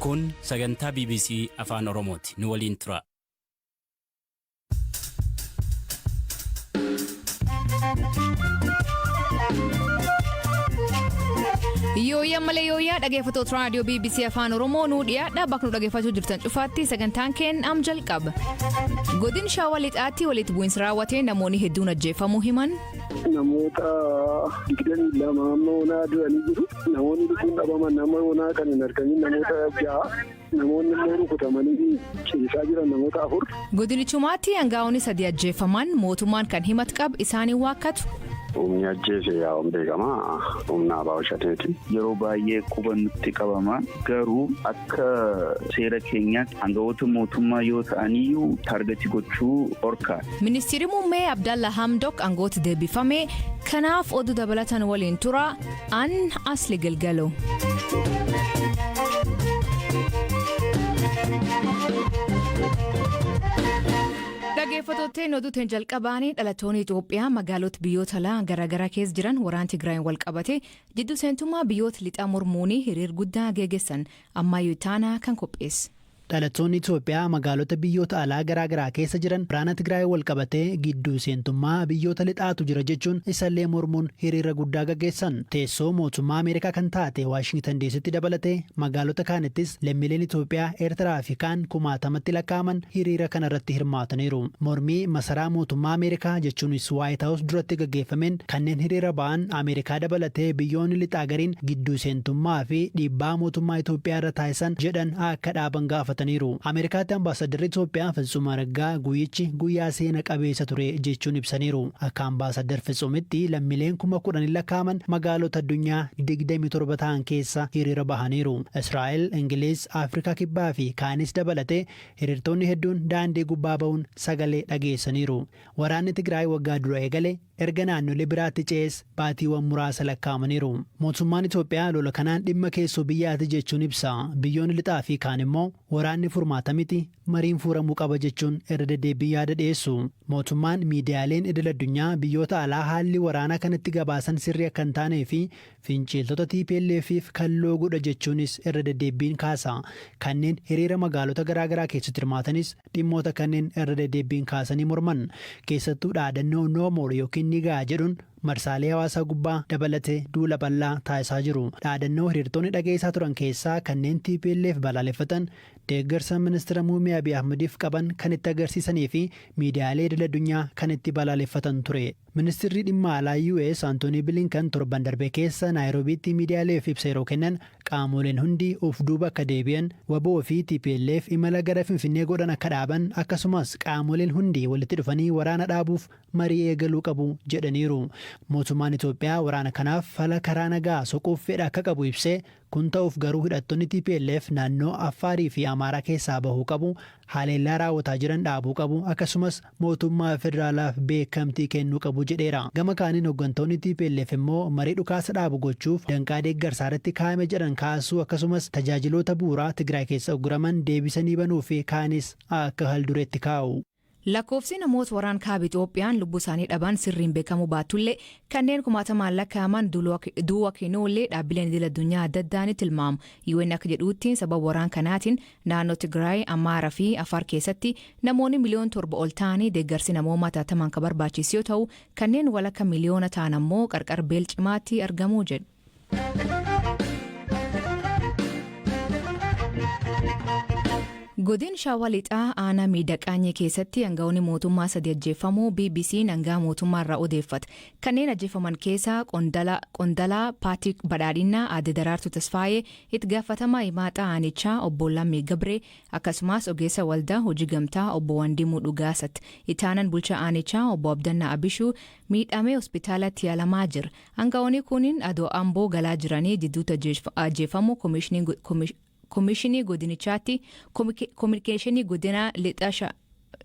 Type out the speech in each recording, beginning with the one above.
Kun sagantaa BBC Afaan Oromooti. Nu waliin tura. Yooyyaa malee yooyyaa dhaggeeffattoota raadiyoo BBC Afaan Oromoo nuu dhiyaadha. Bakka nu dhaggeeffachuu jirtan cufaatti sagantaan keenya am jalqaba. Godin Shawaa Lixaatti walitti bu'iinsa raawwatee namoonni hedduun ajjeefamuu himan. Namoota 22 amma onaa du'anii jiru. Namoonni lubbuun dhabaman nama onaa kan hin argamin namoota 6. Namoonni immoo rukutamanii ciisaa jiran namoota 4. Godinichumaatti aangaa'onni 3 ajjeefaman mootummaan kan himatu qabu isaanii waakkatu. Humni ajjeese yaa'uun beekamaa humna ABO Shaneeti. Yeroo baay'ee quba nutti qabama. Garuu akka seera keenyaatti aangawoota mootummaa yoo ta'aniyyuu taargetii gochuu dhorkaa. Ministeerri muummee Abdalla Hamdok aangootti deebifame. Kanaaf oduu dabalatan waliin tura. An Asli Galgalo. Dhaggeeffattootni oduutiin jalqabaanii dhalattoonni Itoophiyaa magaalota biyyoota alaa garaagaraa keessa jiran waraana Tigraayin wal qabate jiddu seentummaa biyyoota lixaa mormuun hiriir guddaa geggeessan ammayyuu taanaa kan qopheesse. Dhalattoonni Itoophiyaa magaalota biyyoota alaa garaagaraa keessa jiran waraana Tigraay wal qabatee gidduu seentummaa biyyoota lixaatu jira jechuun isallee mormuun hiriira guddaa gaggeessan. Teessoo mootummaa Ameerikaa kan taate Waashingtan DCtti dabalatee magaalota kaanittis lammiileen Itoophiyaa, Eertiraa fi kaan kumaatamatti lakkaa'aman hiriira kanarratti hirmaataniiru. Mormii masaraa mootummaa Ameerikaa jechuunis Waayit Haawus duratti gaggeeffameen kanneen hiriira ba'an Ameerikaa dabalatee biyyoonni lixaa gariin gidduu seentummaa fi dhiibbaa mootummaa Itoophiyaa irra taasisan jedhan akka dhaaban gaafataniiru. Ameerikaatti ambaasadarri Itoophiyaa Fitsum Araggaa guyyichi guyyaa seena qabeessa ture jechuun ibsaniiru. Akka ambaasadar Fitsumitti lammiileen 10,000 lakkaa'aman magaalota addunyaa 27 ta'an keessa hiriira bahaniiru. Israa'el, Ingiliz, Afrikaa Kibbaa fi kaanis dabalatee hiriirtonni hedduun daandii gubbaa ba'uun sagalee dhageessaniiru. Waraanni Tigraay waggaa dura eegale erga naannolee biraatti ce'es baatiiwwan muraasa lakkaa'amaniiru. Mootummaan Itoophiyaa lola kanaan dhimma keessoo biyyaati jechuun ibsa. Biyyoonni lixaa fi kaan immoo waraanni furmaata miti mariin furamuu qaba jechuun irra deddeebiin yaada dhiyeessu. Mootummaan miidiyaaleen idil addunyaa biyyoota alaa haalli waraanaa kanatti gabaasan sirrii akka hin taanee fi finciltoota TPLFif kan loogudha jechuunis irra deddeebiin kaasa. Kanneen hiriira magaalota garaagaraa keessatti hirmaatanis dhimmoota kanneen irra deddeebiin kaasanii morman. Keessattuu dhaadannoo no more yookiin ni ga'a jedhuun marsaalee hawaasaa gubbaa dabalatee duula bal'aa taasisaa jiru. Dhaadannoo hiriirtonni dhageessaa turan keessaa kanneen TPLF balaaleffatan deeggarsa ministeera muummee Abiy Ahmediif qaban kan itti agarsiisanii fi miidiyaalee idil addunyaa kan itti balaaleffatan ture. Ministeerri dhimma alaa US Antoonii Bilinkan torban darbe keessa Naayiroobiitti miidiyaaleef ibsa yeroo kennan qaamoleen hundi of duuba akka deebi'an, WBO fi TPLF imala gara Finfinnee godhan akka dhaaban, akkasumas qaamoleen hundi walitti dhufanii waraana dhaabuuf marii eegaluu qabu jedhaniiru. Mootummaan Itoophiyaa waraana kanaaf fala karaa nagaa soquuf fedha akka qabu ibsee kun ta'uuf garuu hidhattoonni TPLF naannoo Affaarii fi Amaaraa keessaa bahuu qabu, haleellaa raawwataa jiran dhaabuu qabu, akkasumas mootummaa federaalaaf beekamtii kennuu qabu jedheera. Gama kaaniin hooggantoonni TPLF immoo marii dhukaasa dhaabu gochuuf danqaa deeggarsaa irratti kaa'ame jedhan kaasuu akkasumas tajaajiloota bu'uuraa Tigraay keessa ugguraman deebisanii banuu fi kaanis akka haldureetti kaa'u. Lakkoofsi namoota waraan kaaba Itoophiyaan lubbuu isaanii dhaban sirriin beekamuu baatullee kanneen kumaatamaan lakkaa'aman du'a kennuullee dhaabbileen idil addunyaa adda addaa ni tilmaamu. UN akka jedhutti sababa waraan kanaatiin naannoo Tigraay, Amaaraa fi Afaar keessatti namoonni 7 miliyoona ol ta'anii deeggarsi namoomaa taatamaan kan barbaachisu yoo ta'u kanneen walakka miliyoona ta'an ammoo qarqar beel cimaatti argamuu jedhu. Godin Shawaa Lixaa aanaa miidhaqaanyee keessatti aangawoonni mootummaa 3 ajjeefamuu BBC'n aangaa mootummaa irraa odeeffate. Kanneen ajjeefaman keessaa Qondalaa Paatik Badhaadhinaa Aadde Daraartuu Tasfaayee, itti gaafatamaa himaaxaa aanichaa obbo Lammii Gabree akkasumas ogeessa waldaa hojii gamtaa obbo Wandimuu Dhugaasatti. Itaanan bulchaa aanichaa obbo Abdannaa Abishuu miidhamee hospitaalatti yaalamaa jira. Aangawoonni kunin adoo Amboo galaa jiranii jidduutti ajjeefamuu Komishinii godinichaatti kominikeeshinii godina lixa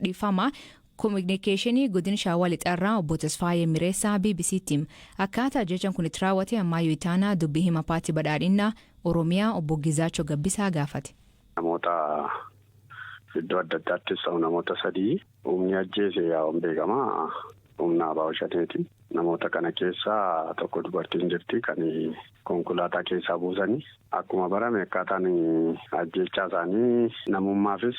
dhiifama kominikeeshinii godina Shawaa Lixaarraa obbo Tasfaayee Mireessaa BBC'tti akkaataa ajjechaan kun itti raawwate ammayyuu itaanaa dubbii hima paartii badhaadhinaa Oromiyaa obbo Gizaachoo Gabbisaa gaafate. Namoota iddoo adda addaattis ta'u namoota 3 humni ajjeese yaa'uun beekamaa humna ABO Shaneeti. Namoota kana keessaa tokko dubartiin jirti kan konkolaataa keessaa buusanii. Akkuma barame akkaataan ajjeechaa isaanii namummaafis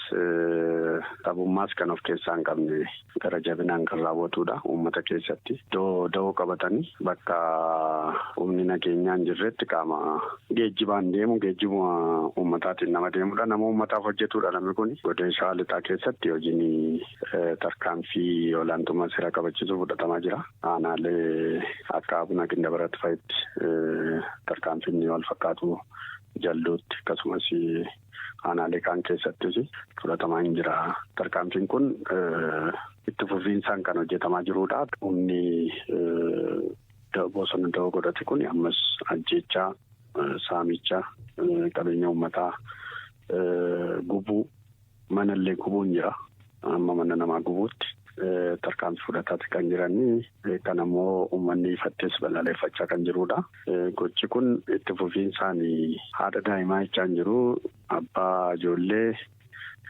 sabummaas kan of keessaa hin qabne gara jabinaan kan raawwatudha uummata keessatti. Iddoo da'oo qabatanii bakka humni nageenyaa hin jirretti qaama geejjibaan deemu geejjibuma uummataatiin nama deemudha. Nama uummataaf hojjetudha namni kun. Godina Shawaa Lixaa keessatti hojiin tarkaanfii olaantummaa seera kabachiisuu fudhatamaa jira. Aanaalee akka Abuna Gindabarat fa'itti tarkaanfiin wal fakkaatu jalluutti akkasumas aanaalee kaan keessattis fudhatamaa hin jira. Tarkaanfiin kun itti fufiinsaan kan hojjetamaa jirudha. Humni bosona da'oo godhate kun ammas ajjeechaa, saamicha, qabeenya uummataa gubuu, manallee gubuun jira. Amma mana namaa gubuutti tarkaanfii fudhataati kan jiranii kan ammoo uummanni ifattees balaaleffachaa kan jirudha. Gochi kun itti fufiinsaan haadha daa'imaa jechaa hin jiru. Abbaa ijoollee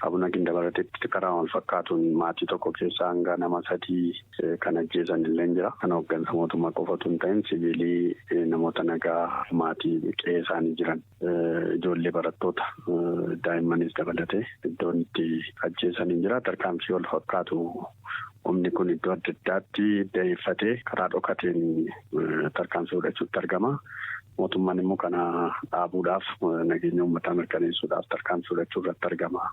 Abuna Gindabaratitti karaa wal fakkaatuun maatii tokko keessaa hanga nama 3 kan ajjeesan illee jira. Kan hooggansa mootummaa qofatu hin ta'in siviilii namoota nagaa maatii qe'ee isaanii jiran ijoollee barattoota daa'immanis dabalatee iddoon itti ajjeesan hin jira. Tarkaanfii wal fakkaatu humni kun iddoo adda addaatti da'eeffatee karaa dhokateen tarkaanfii fudhachuutti argama. Mootummaan immoo kana dhaabuudhaaf nageenya uummataa mirkaneessuudhaaf tarkaanfii fudhachuu irratti argama.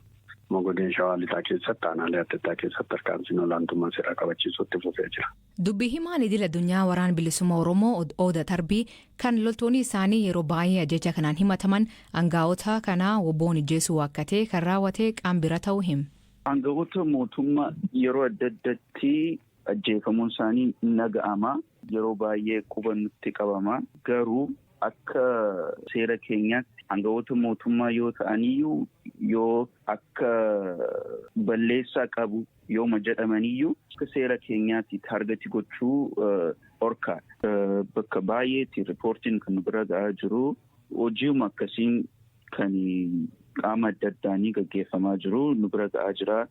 Godina Shawaa Lixaa keessatti aanaalee adda addaa keessatti tarkaanfiin olaantummaa seeraa kabachiisuutti fufee jira. Dubbii himaan idil addunyaa Waraana Bilisummaa Oromoo Oda Tarbii kan loltoonni isaanii yeroo baay'ee ajjecha kanaan himataman aangaa'ota kana WBO'n ijjeesuu waakkatee kan raawwate qaam bira ta'uu hima. Aangawoota mootummaa yeroo adda addaatti ajjeefamuun isaanii naga'ama. Yeroo baay'ee quba nutti qabama. Garuu akka seera keenyaatti aangawoota mootummaa yoo ta'aniyyuu yoo akka balleessaa qabu yooma jedhamaniyyuu akka seera keenyaatti target gochuu dhorkaadha. Bakka baay'eetti riippoortiin kan bira ga'aa jiru hojiuma akkasiin kan qaama adda addaanii gaggeeffamaa jiru nu bira ga'aa jira.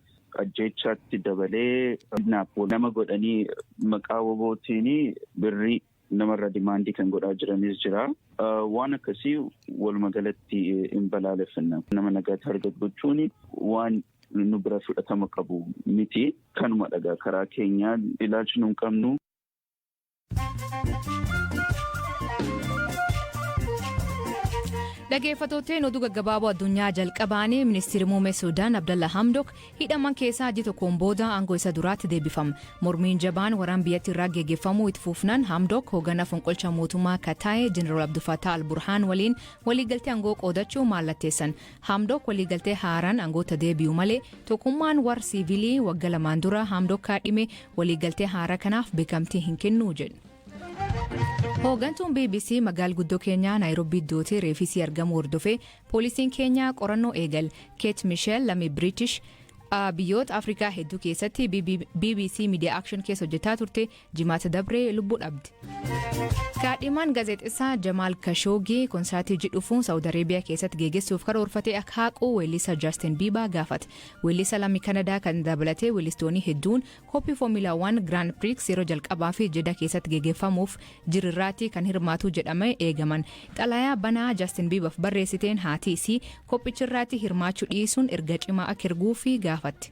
Ajjeechaatti dabalee nama godhanii maqaa WBOtiin birrii namarra demand kan godhaa jiranis jira. Waan akkasii walumaa galatti hin balaaleffanna. Nama nagaa target gochuun waan nu bira fudhatama qabu miti. Kanuma dhagaa karaa keenyaa ilaalchi nu hin qabnu. Dhaggeeffattootni oduu gaggabaaboo addunyaa jalqabaanii ministeerri muummee Suudaan Abdalla Hamdok hidhaman keessaa ji'a tokkoon booda aangoo isa duraatti deebifama. Mormiin jabaan waraan biyyattii irraa geggeeffamuu itti fufnaan Hamdok hoogganaa fonqolcha mootummaa akka ta'e Jeneraal Abdul Fattah al-Burhaan waliin waliigaltee aangoo qoodachuu mallatteessan. Hamdok waliigaltee haaraan aangoota deebi'u malee tokkummaan warra siivilii waggaa 2 dura Hamdok kaadhime waliigaltee haaraa kanaaf beekamtii hin kennu jedhu. Hooggantuun BBC magaala guddoo Keenyaa Naayiroobii iddootti reefisii argamu hordofee poolisiin Keenyaa qorannoo eegal. Keet Misheel lammii Biriitish biyyoota Afrikaa hedduu keessatti BBC Media Action keessa hojjetaa turte jimaata dabree lubbuu dhabde. Kaadhimaan gaazexeessaa Jamaal Kashoogii konsaatii dhufuun Saawud Areebiyaa keessatti geggeessuuf karoorfate akka haqu weellisa Justin Bieber gaafate. Weellisa lammii Kanadaa kan dabalatee weellistoonni hedduun qophii Formula 1 Grand Prix yeroo jalqabaa fi Jeddah keessatti geggeeffamuuf jirirraatti kan hirmaatu jedhame eegaman. Xalayaa banaa Justin Bieberf barreessiteen haati isii qophichirraatti hirmaachuu dhiisuun erga cimaa akka erguufi gaafatte.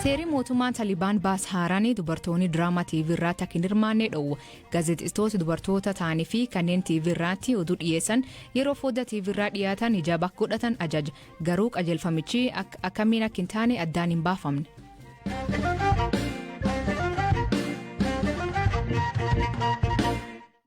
Seerri mootummaan Talibaan baas haaraan dubartoonni diraamaa TV irratti akka hin hirmaanne dhowwa. Gaazexeessitoota dubartoota ta'anii fi kanneen TV irratti oduu dhiyeessan yeroo foddaa TV irraa dhiyaatan hijaaba akka godhatan ajaja. Garuu qajeelfamichi akkamiin akka hin taane addaan hin baafamne.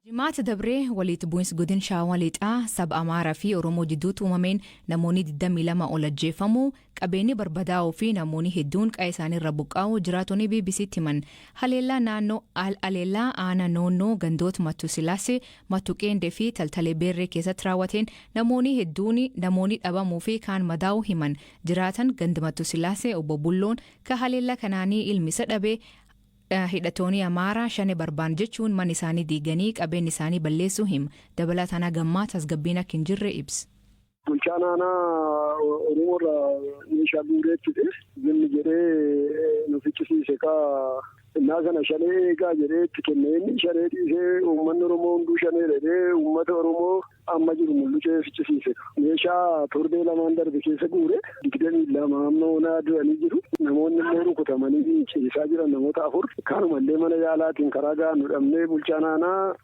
Jimaata dabree walitti bu'insi godin Shawaa Lixaa saba Amaaraa fi Oromoo jidduutti uumameen namoonni 22 ol ajjeefamuu, qabeenyi barbadaa'uu fi namoonni hedduun qa'ee isaaniirra buqqaa'uu jiraatonni BBCtti himan. Haleellaa naannoo haleellaa aanaa noonnoo gandoota Mattu Sillaasee, Mattu Qeendee fi Taltalee Beerree keessatti raawwateen namoonni hedduun namoonni dhabamuu fi kaan madaa'uu himan. Jiraatan ganda Mattu Sillaasee obbo Bulloon ka haleellaa kanaanii ilmi isa dhabee hidhattoonni Amaaraa shane barbaan jechuun mana isaanii diiganii qabeenya isaanii balleessuu hima. Dabalataan hagammaa tasgabbiin akka hin jirre ibsa. Bulchaan aanaa Oromoorraa meeshaa guureettidhe. Inni jedhee nu ficcisiise kaa Innaa sana Shanee eegaa jedhee itti kennee, inni Shanee dhiisee uummanni Oromoo hunduu Shanee jedhee uummata Oromoo amma jiru mullucee fichisiise. Meeshaa torbee 2n darbe keessa guure 22 amma onaa du'anii jiru. Namoonni immoo rukutamanii ciisaa jiran namoota afur. Kanumallee mana yaalaatiin karaa ga'an nu dhabnee, bulchaan aanaa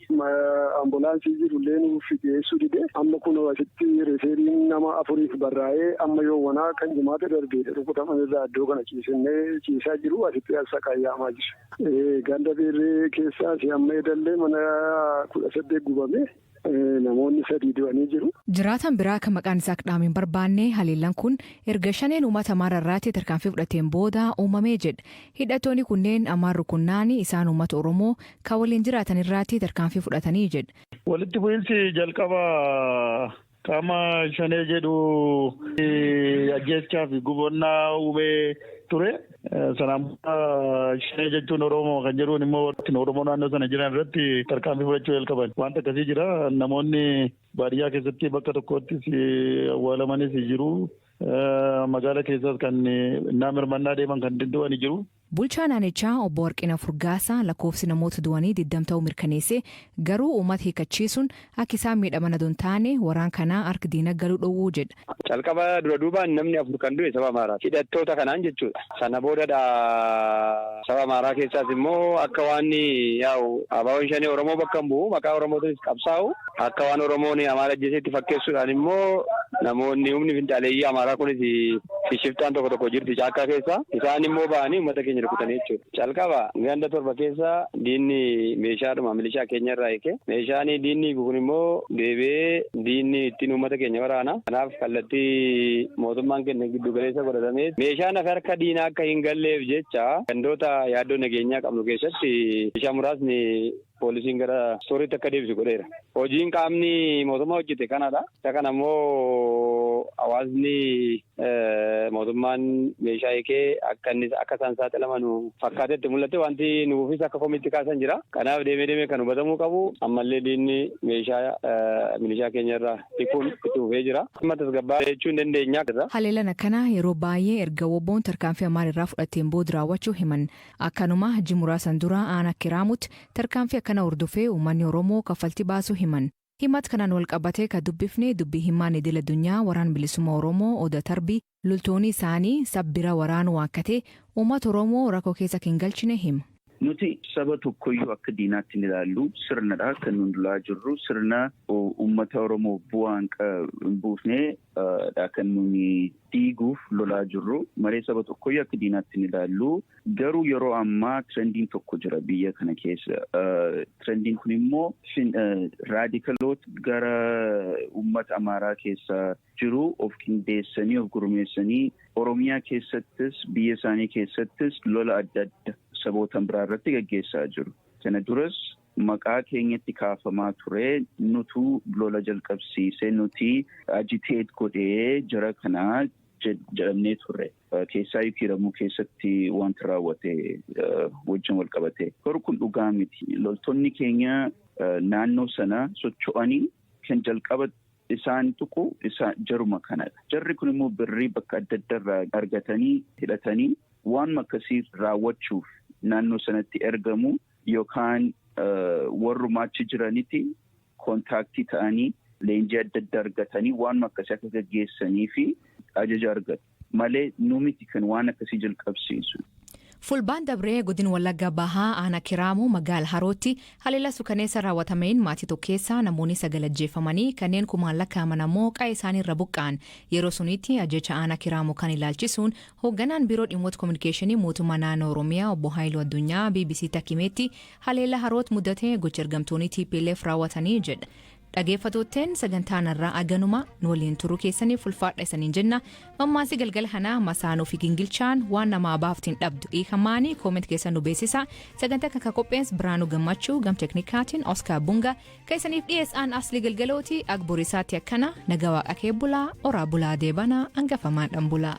ambulaansii jirullee nuuf dhiyeessuu dide. Amma kunoo asitti referral nama afuriif barraa'ee, amma yoowwanaa kan Jimaata darbe rukutaman irraa iddoo kana ciisinnee ciisaa jiru, asitti as saqayyaamaa jiru. Ganda Beerree keessaas amma edallee mana 18 gubame, namoonni sadii du'anii jiru. Jiraatan biraa kan maqaan isaa dhaamuu hin barbaanne, haleellaan kun erga Shaneen uummata Amaara irraatti tarkaanfii fudhateen booda uumamee jedha. Hidhattoonni kunneen Amaar rukunnaani isaan uummata Oromoo kan waliin jiraatan irraatti tarkaanfii fudhatanii jedha. Walitti bu'iinsi jalqaba qaama Shanee jedhu ajjeechaa fi gubannaa uumee ture. Sanaan booda Shanee jechuun Oromoo kan jedhuun immoo Oromoo naannoo sana jiran irratti tarkaanfii fudhachuu jalqaban. Wanta akkasii jira. Namoonni baadiyyaa keessatti bakka tokkottis awwaalamanis jiru. Magaala keessas kan naa mirmannaa deeman kan du'anii jiru. Bulchaa naannichaa Obbo Warqina Furgaasaa lakkoofsi namoota du'anii 20 ta'uu mirkaneesse, garuu uummata hiikkachiisuun akka isaan miidhaman adoo hin taane waraan kanaa harka diina galuu dhowwuu jedha. Calqaba dura duubaan namni afur kan du'e saba Amaaraa. Hidhattoota kanaan jechuudha. Sana boodadha, saba Amaaraa keessaas immoo akka waan yaa'u ABO'n Shanee Oromoo bakka hin bu'u, maqaa Oromootiinis qabsaa'u, akka waan Oromoon Amaara ajjeesetti fakkeessuudhaan immoo namoonni humni finxaaleeyyii Amaaraa kunis shiftaan tokko tokko jirti caakkaa keessa, isaan immoo ba'anii uummata keenya rukutanii jechuudha. Calqaba ganda torba keessa diinni meeshaadhuma milishaa keenya irraa hiike. Meeshaan diinni hiiku kun immoo deebi'ee diinni ittiin uummata keenya waraana. Kanaaf kallattii mootummaan keenya giddu galeessa godhatamee meeshaan hafe harka diinaa akka hin galleef jecha gandoota yaaddoo nageenyaa qabnu keessatti meeshaa muraasni poolisiin gara storeitti akka deebisu godheera. Hojiin qaamni mootummaa hojjete kanadha. Isa kana immoo hawaasni mootummaan meeshaa hiikee akka inni akka isaan saaxilaman fakkaatetti mul'ate, wanti nuufis akka komiitti kaasan jira. Kanaaf deemee deemee kan hubatamuu qabu, ammallee diinni meeshaa milishaa keenya irraa hiikuun itti fufee jira. Amma tasgabbaa jechuu hin dandeenya. Haleellaan akkanaa yeroo baay'ee erga WBO'n tarkaanfii Amaara irraa fudhateen booda raawwachuu himan. Akkanuma ji muraasan dura aanaa Kiraamutti tarkaanfii akkana hordofee uummanni Oromoo kaffaltii baasuu himan. Himat kanaan wal qabatee kan dubbifne dubbii himaan idil addunyaa Waraan Bilisummaa Oromoo Oda Tarbii, loltoonni isaanii sabbira waraanuu waakkatee uummata Oromoo rakkoo keessa hin galchine hima. Nuti saba tokkoyyuu akka diinaatti hin ilaallu. Sirnadha kan nun lolaa jirru. Sirna uummata Oromoo bu'aa hin buufne dha kan nuni diiguuf lolaa jirru malee saba tokkoyyuu akka diinaatti hin ilaallu. Garuu yeroo ammaa trendiin tokko jira biyya kana keessa. Trendiin kun immoo radicaloota gara uummata Amaaraa keessa jiru of qindeessanii, of gurmeessanii, Oromiyaa keessattis biyya isaanii keessattis lola adda adda saboota biraa irratti gaggeessaa jiru. Kana duras maqaa keenyatti kaafamaa ture, nutu lola jalqabsiise, nuti agitate godhee jara kanaa jedhamnee turre. Keessaa Kiiramuu keessatti wanti raawwate wajjin wal qabate. Garuu kun dhugaa miti. Loltoonni keenya naannoo sana socho'anii kan jalqaba isaan tuqu jaruma kanadha. Jarri kun immoo birrii bakka adda adda irraa argatanii hidhatanii waan akkasii raawwachuuf naannoo sanatti ergamu yookaan warruma achi jiranitti contact ta'anii leenjii adda addaa argatanii waan akkasii akka gaggeessanii fi ajaja argatu malee nu miti kan waan akkasii jalqabsiisu. Fulbaan dabree godin Wallagga Bahaa aanaa Kiraamuu magaala Harootti haleellaa suukaneessa raawwatameen maatii tokko keessaa namoonni sagal ajjeefamanii, kanneen kumaan lakkaa'aman ammoo qa'ee isaanii irra buqqa'an. Yeroo sunitti ajjecha aanaa Kiraamuu kan ilaalchisuun hoogganaan biiroo dhimmoota kominikeeshinii mootummaa naannoo Oromiyaa Obbo Haayiluu Addunyaa BBC takkimeetti haleellaa Harootti mudate gocha ergamtoonni TPLF raawwatanii jedha. Dhageeffattootteen, sagantaan irraa aganuma. Nu waliin turuu keessaniif ulfaadha isaniin jenna. Mammaasii galgala kanaa masaanuu fi gingilchaan waan namaa baaftiin dhabdu dhiikamaanii. Comment keessan nu beeksisa. Sagantaa kan qophees Biraanuu Gammachuu, gam teknikaatiin Oskaar Bunga, kan isaniif dhiyeessaan Asli Galgalooti. Agborisaatti akkana naga waaqa kee bulaa, oraa bulaa, deebanaa hangafamaadhaan bulaa.